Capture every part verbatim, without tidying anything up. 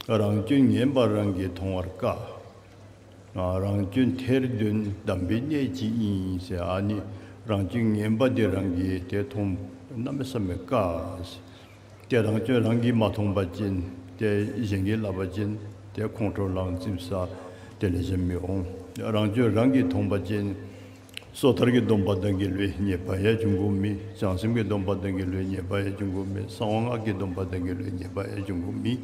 རང་སྐྱོན་ངན་པ་རང་གིས་མཐོང་བར་དཀའ། ཨ་རང་སྐྱོན་ཐེར་འདོན་དམ་པའི་གནད་ཅིག་ཨིན་ཟེར། ཨ་ནི་རང་སྐྱོན་ངན་པ་དེ་རང་གིས་དེ་མཐོང་གནམ་མེད་ས་མེད་དཀའ་ཟེར། དེ་རང་སྐྱོན་རང་གིས་མ་མཐོང་པ་ཅིན་དེ་གཞན་གྱིས་སླབ་པ་ཅིན་དེ་ཁོང་ཁྲོ་ལངས་ཙིགཔ་ཟ་དེ་ལེ་ཤ་མི་འོང་། རང་སྐྱོན་རང་གིས་མཐོང་པ་ཅིན་སོ་ཐར་གྱི་སྡོམ་པ་དང་འགལ་བའི་ཉེས་པ་ཡང་འབྱུང་དགོཔ་མེད། བྱང་སེམས་ཀྱི་སྡོམ་པ་དང་འགལ་བའི་ཉེས་པ་ཡང་འབྱུང་དགོཔ་མེད། གསང་བ་སྔགས་ཀྱི་སྡོམ་པ་དང་འགལ་བའི་ཉེས་པ་ཡང་འབྱུང་དགོཔ་མེད།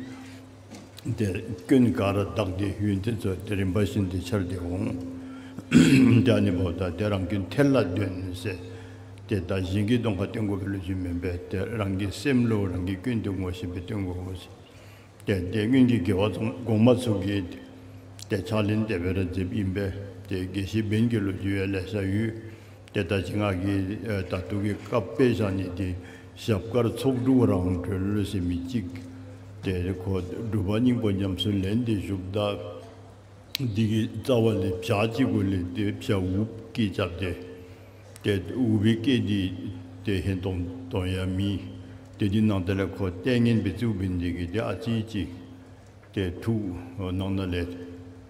དེ་སྐྱོན་ག་ར་དག་སྟེ་ཡོན་ཏན་ཚུ་དེ་རིམ་པ་བཞིན་དུ་འཆར་ཏེ་འོང་། དེ་ཨ་ནི་འབདཝ་ད་དེ་རང་སྐྱོན་ཐེར་ལ་འདོན་ཟེར། དེ་ད་གཞན་གྱི་གདོང་ཁར་སྟོན་དགོ་པའི་ལོ་རྒྱུས་མེན་པས། དེ་རང་གི་སེམས་ལུ་རང་གི་སྐྱོན་དེ་ངོ་ཤེས་པའི་སྟོན་དགོ་ཟེར། དེ་དེ་སྔོན་གྱི་རྒྱལ་བ་ཚང་གོང་མ་ཚུ་གིས་དེ་ཕྱག་ལེན་དེ་སྦེ་ར་མཛདཔ་ཨིན་པས། དེ་དགེ་བཤེས་འབན་གྱི་ལོ་རྒྱུས་ཡང་ལེ་ཤ་ཡོད། དེ་ད་ཅི་ང་གིས་ཨེ་ད་ལྟོ་གི་སྐབས་དཔེ་བཞག་ནི་དེ་ཞབས་དཀར་ཚོགས་དྲུག་རང་གྲོལ་ཟེར་མི་ཅིག། དེ་ཁོ་སྒྲུབ་པ་སྙིང་པོ་ཉམས་སུ་ལེན་ཏེ་བཞུགསཔ་ད་དེ་གི་རྩ་བ་ལས་བྱག་ཅིག་གུ་ལས་དེ་བྱག་འུགཔ་སྐད་རྐྱབ་སྟེ། དེ་འུག་པའི་སྐད་འདི་དེ་ཧན་ཏོང་ཏོ་ཡང་མེད། དེ་འདི་ནང་དེ་ལས་ཁོ་ལྟས་ངན་སྦེ་བརྩིཝ་འབད་ནི་དེ་གིས་དེ་ཨ་ཙི་ཅིག་དེ་ཐུགས་ནང་ན་ལས་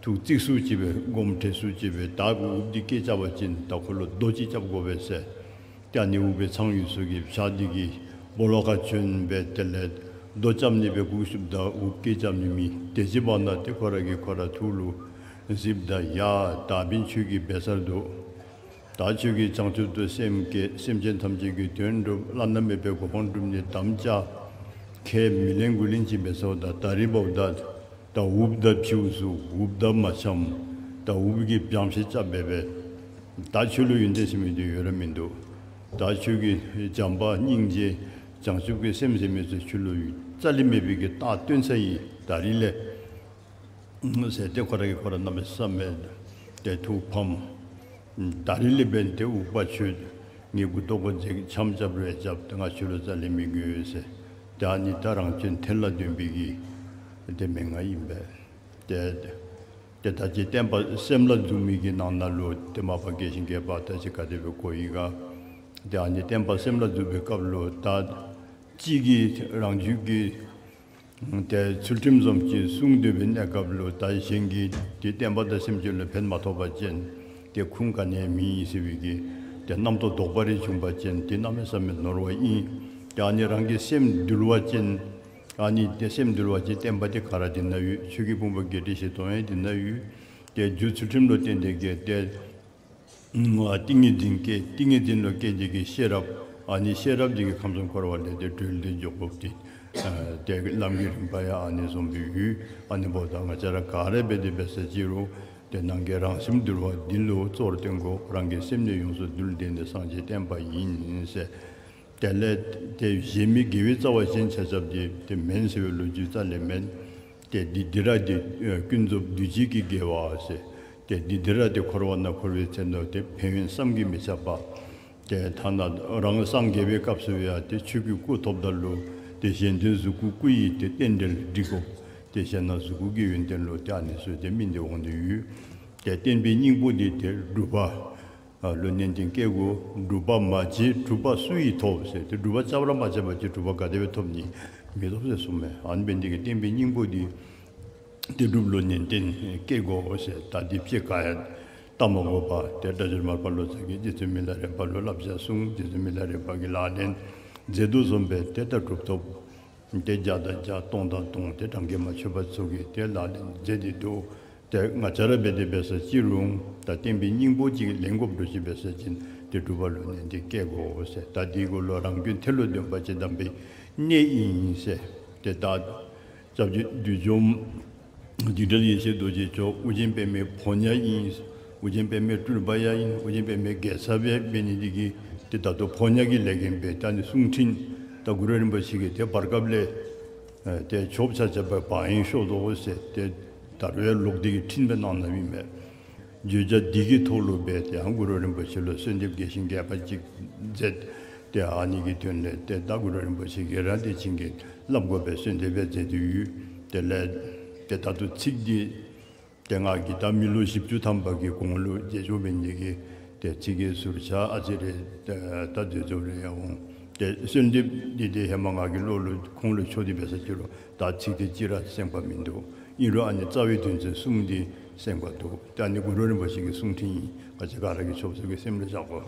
ཐུགས་ཙིག་སུ་ཅིག་སྦེ་དགོངསམ་ཁྲེལ་སུ་ཅིག་སྦེ་ད་འུགཔ་འདི་སྐད་རྐྱབ་པ་ཅིན་ད་ཁོ་ལུ་རྡོ་ཅིག་རྐྱབ་དགོ་པས་ཟེར། ཏེ་ཨ་ནི་འུག་པའི་ཚང་ཡོད་ས་གི་བྱག་འདི་གི་སྦོ་ལོགས་ཁར་བྱོན་སྦེ་དེ་ལས་རྡོ་རྐྱབ་ནི་སྦེ་སྒུག་བཞུགསཔ་ད་འུགཔ་སྐད་རྐྱབ་ནི་མེད། དེ་ཅིག་འབདཝ་ད་དེ་ཁོ་ར་གིས་ཁོ་ར་ཐུགས་ལུ་གཟིགསཔ་ད་ཡ་ད་འབདན་ཁྱོད་ཀྱིས་འབད་ཚར་འདུག། ད་ཁྱོད་ཀྱིས་བྱང་ཆུབ་ཏུ་སེམས་བསྐྱེད། སེམས་ཅན་ཐམས་ཅད་ཀྱི་དོན་སྒྲུབ། བླ་ན་མེད་པའི་གོ་འཕང་སྒྲུབ་ནི་དམ་བཅའ་ཁས་མི་ལེན་དགུ་ལེན་ཅིག་འབད་ཚརཝ་ད་ད་རིས་འབདཝ་ད་ད་འུགཔ་དང་ཕྱེཝ་ཚུ་འུགཔ་དང་མ་འཆམ། ད་འུགཔ་གིས་བྱང་ཤེད་རྐྱབ་སྦེ་སྦེ་ད་ཁྱོད་ལུ་ཡོན་ཏན་ཟེར་མི་འདི་ཡོད་ར་མིན་འདུག། ད་ཁྱོད་ཀྱིས་བྱམས་པ་སྙིང་རྗེ་བྱང་ཆུབ་ཀྱི་སེམས་ཟེར་མི་ཚུ་ཁྱོད་ལུ་རྩ་ལས་མེད་པའི་གི་རྟགས་སྟོན་ཚར་ཡི། ད་རིས་ལས་ཟེར་ཏེ་ཁོ་ར་གིས་ཁོ་ར་གནམ་མེད་ས་མེད་དེ་ཐུགས་ཕམ། ད་རིས་ལས་འབདན་དེ་འུག་པ་ཁྱོད་ངེའི་མགུ་ཏོ་གུ་འཛེགས། འཆམ་རྐྱབ་རེ་རྐྱབ། ཏེ་ང་ཁྱོད་ལུ་རྩ་ལས་མི་དགོ་ཟེར། ཏེ་ཨ་ནི་ད་རང་སྐྱོན་ཐེར་ལ་འདོན་པའི་གི་དེ་མན་ངག་ཨིན་པས། ཏེ་ཏེ་ད་ཅི་བསྟན་པ་སེམས་ལ་འཛུགས་མི་གི་ནང་ན་ལུ་ཏེ་མ་པ་རྒྱས་ཤིང་རྒྱས་པ་ད་ཅི་ག་དེ་སྦེ་གོ་ཡི་ག། ཏེ་ཨ་ནི་བསྟན་པ་སེམས་ལ་འཛུགས་པའི་སྐབས་ལུ་ད་གཅིག་གིས་རང་རྒྱུད་ཀྱི་ཏེ་ཚུལ་ཁྲིམས་བཟུམ་ཅིག་བསྲུང་སྡོད་པའི་གནས་སྐབས་ལུ་ད་གཞན་གྱིས་ཏེ་བསྟན་པ་དང་སེམས་ཅན་ལུ་ཕན་མ་ཐོགས་པ་ཅིན་ཏེ་ཁུངས་ག་ནི་ཡང་མེད་ཟེར་བའི་གི་ཏེ་རྣམ་རྟོག་དོགས་པ་རེ་བྱུང་པ་ཅིན་ཏེ་གནམ་མེད་ས་མེད་ནོར་བ་ཨིན། ཏེ་ཨ་ནི་རང་གི་སེམས་འདུལ་བ་ཅིན་ཨ་ནི་ཏེ་སེམས་འདུལ་བ་ཅིན་བསྟན་པ་འདི་ག་ར་འདི་ན་ཡོད། ཆོས་ཀྱི་ཕུང་པོ་བརྒྱད་ཁྲི་བཞི་སྟོང་ཡང་འདི་ན་ཡོད། ཏེ་རྒྱུ་ཚུལ་ཁྲིམས་ལུ་བརྟེན་ཏེ་གི་ཏེ་ཏིང་ངེ་འཛིན་སྐྱེ། ཏིང་ངེ་འཛིན་ལུ་སྐྱེས་ཏེ་གི་ཤེས་རབ། ཨ་ནི་ཤེས་རབ་འདི་གིས་ཁམས་གསུམ་འཁོར་བ་ལས་ཏེ་གྲོལ་ཏེ་འགྱོ་དགོཔ་འདི་ཏེ་ལམ་གྱི་རིམ་པ་ཡང་ཨ་ནི་བཟུམ་སྦེ་ཡོད། ཨ་ནི་འབདཝ་ད་ང་བཅས་ར་ག་ར་འབད་དེ་འབད་ས་ཅི་རུང་ཏེ་ནང་གི་རང་སེམས་འདུལ་བ་འདི་ལུ་གཙོ་བོར་བཏོན་དགོ། རང་གི་སེམས་ནི་ཡོངས་སུ་འདུལ། དེ་ནི་སངས་རྒྱས་བསྟན་པ་ཡིན་ཟེར། དེ་ལས་ཏེ་གཞན་མི་དགེ་བའི་རྩ་བ་གཞན་ཆ་ཁྱབ་འདི་ཏེ་མེན་ཟེར་བའི་ལོ་རྒྱུས་རྩ་ལས་མེན། ཏེ་འདི་འདི་ར་ཏེ་ཀུན་རྫོབ་འདུས་བྱས་ཀྱི་དགེ་བ་ཟེར། ཏེ་འདི་འདི་ར་ཏེ་འཁོར་བ་ན་འཁོར་བའི་ཚེ་ན་ཏེ་ཕན་ཡོན་བསམ་གྱིས་མི་ཁྱབ་པ། ཏེ་ཐ་ན་རང་སངས་རྒྱས་པའི་སྐབས་སུ་ཡང་ཏེ་ཆོས་ཀྱི་སྐུ་ཐོབ་ད་ལུ་ཏེ་གཞན་དོན་གཟུགས་སྐུ་སྐུ་ཡི་ཏེ་རྟེན་འབྲེལ་འགྲིག་དགོ། ཏེ་གཞན་ན་གཟུགས་སྐུ་གི་ཡོན་ཏན་ལུ་ཏེ་ཨ་ནི་ཚུ་ཏེ་སྨིན་ཏེ་འོང་སྟེ་ཡོད། ཏེ་བསྟན་པའི་སྙིང་པོ་འདི་ཏེ་སྒྲུབ་པ་ལུ་ནན་ཏན་བསྐྱེད་དགོ། སྒྲུབ་པ་མ་བྱས་གྲུབ་པ་སུ་ཡིས་ཐོབ་ཟེར། ཏེ་སྒྲུབ་པ་རྐྱབ་ར་མ་རྐྱབ་པ་ཅིན་གྲུབ་པ་ག་དེ་སྦེ་ཐོབ་ནི། མི་ཐོབ་ཟེར་གསུངས་མས། ཨ་ནི་འབད་ནི་དེ་གིས་བསྟན་པའི་སྙིང་པོ་འདི་ཏེ་སྒྲུབ་ལུ་ནན་ཏན་བསྐྱེད་དགོ་ཟེར། ད་འདི་ཕྱི་ཁ་ཡང་བལྟ་མ་དགོ་པར་ཏེ་སྒྲ་སྒྱུར་མར་པ་ལོ་ཙཱ་གིས་རྗེ་བཙུན་མི་ལ་རས་པ་ལུ་བསླབ་བྱ་གསུངས། རྗེ་བཙུན་མི་ལ་རས་པ་གིས་ལག་ལེན་མཛད་དོ་བཟུམ་སྦེ་ཏེ་ད་གྲུབ་ཐོབ་ཏེ་བརྒྱ་དང་བརྒྱ་སྟོང་དང་སྟོང་ཏེ་གྲངས་ཀྱིས་མ་ཆོད་པ་ཚུ་གིས་ཏེ་ལག་ལེན་མཛད་དེ་འདུག། ཏེ་ང་བཅས་ར་འབད་དེ་འབད་ས་ཅི་རུང་ད་བསྟན་པའི་སྙིང་པོ་ཅིག་ལེན་དགོཔ་འདྲཝ་ཅིག་འབད་ས་ཅིན་ཏེ་སྒྲུབ་པ་ལུ་ནན་ཏན་བསྐྱེད་དགོ་ཟེར། ད་འདི་གུ་ལུ་རང་སྐྱོན་ཐེར་ལ་འདོན་པ་ཅིན་དམ་པའི་གནད་ཨིན་ཟེར། ཏེ་ད་སྐྱབས་རྗེ་བདུད་འཇོམས་འཇིགས་བྲལ་ཡེ་ཤེས་རྡོ་རྗེ་མཆོག་ཨོ་རྒྱན་པདྨའི་ཕོ་ཉ་ཨིན། ཨོ་རྒྱན་པདྨའི་སྤྲུལ་པ་ཡང་ཨིན། ཨོ་རྒྱན་པདྨའི་རྒྱལ་ཚབ་ཡང་འབད་ནི་འདི་གིས་ཏེ་ད་ལྟོ་ཕོ་ཉ་གི་ལས་འགན་འབད། ད་ནི་གསུང་འཕྲིན་ད་གུ་རུ་རིན་པོ་ཆེ་གིས་ཏེ་བར་སྐབས་ལས་ཨེ་ཏེ་ཆོསཔ་ཆ་ཁྱབ་སྦེ་བག་ཡངས་ཤོག་དོ་ཟེར་ཏེ་ད་རུང་ཡང་ལོག་སྟེ་གི་འཕྲིན་སྦེ་གནང་གནངམ་ཨིན་མས། བརྗོད་བྱ་འདི་གི་ཐོག་ལུ་སྦེ་ཏེ་ཡང་གུ་རུ་རིན་པོ་ཆེ་ལུ་གསོལ་འདེབས་རྒྱས་ཤིང་རྒྱས་པ་ཅིག་མཛད། ཏེ་ཨ་ནི་གི་དོན་ལས་ཏེ་ད་གུ་རུ་རིན་པོ་ཆེ་གིས་ར་ཏེ་བྱིན་གྱིས་བརླབ་དགོ་པའི་གསོལ་འདེབས་སྦེ་མཛད་དེ་ཡོད། དེ་ལས་ཏེ་ད་ལྟོ་ཚིག་འདི་ཏེ་ང་གིས་ད་མི་ལོ་བཞི་བཅུ་ཐམ་པ་གི་གོང་ལུ་མཇལ་ཆོག་འབད་ནི་འདི་གིས་ཏེ་ཚིག་གི་ཟུར་ཆ་ཨ་ཙི་རེ་ད་འདི་ཚུ་རེ་ཡང་འོང་ ཏེ་གསོལ་འདེབས་འདི་ཏེ་ཧེ་མ་ང་གིས་ལོག་ལོག་ཁུངས་ལུ་འཆོལ་ཏེ་འབད་ས་ཅིག་རུང་ད་ཚིག་དེ་ཅིག་ར་གསན་པ་མིན་འདུག། ཨིན་རུང་ཨ་ནི་རྩ་བའི་དོན་ཚན་གསུམ་འདི་གསན་པ་འདུག། ཏེ་ཨ་ནི་གུ་རུ་རིན་པོ་ཆེ་གི་གསུང་འཕྲིན་ཨིན། ང་བཅས་ག་ར་གིས་ཆོབ་ཚུལ་གྱིས་སེམས་ལུ་བཞག་དགོ།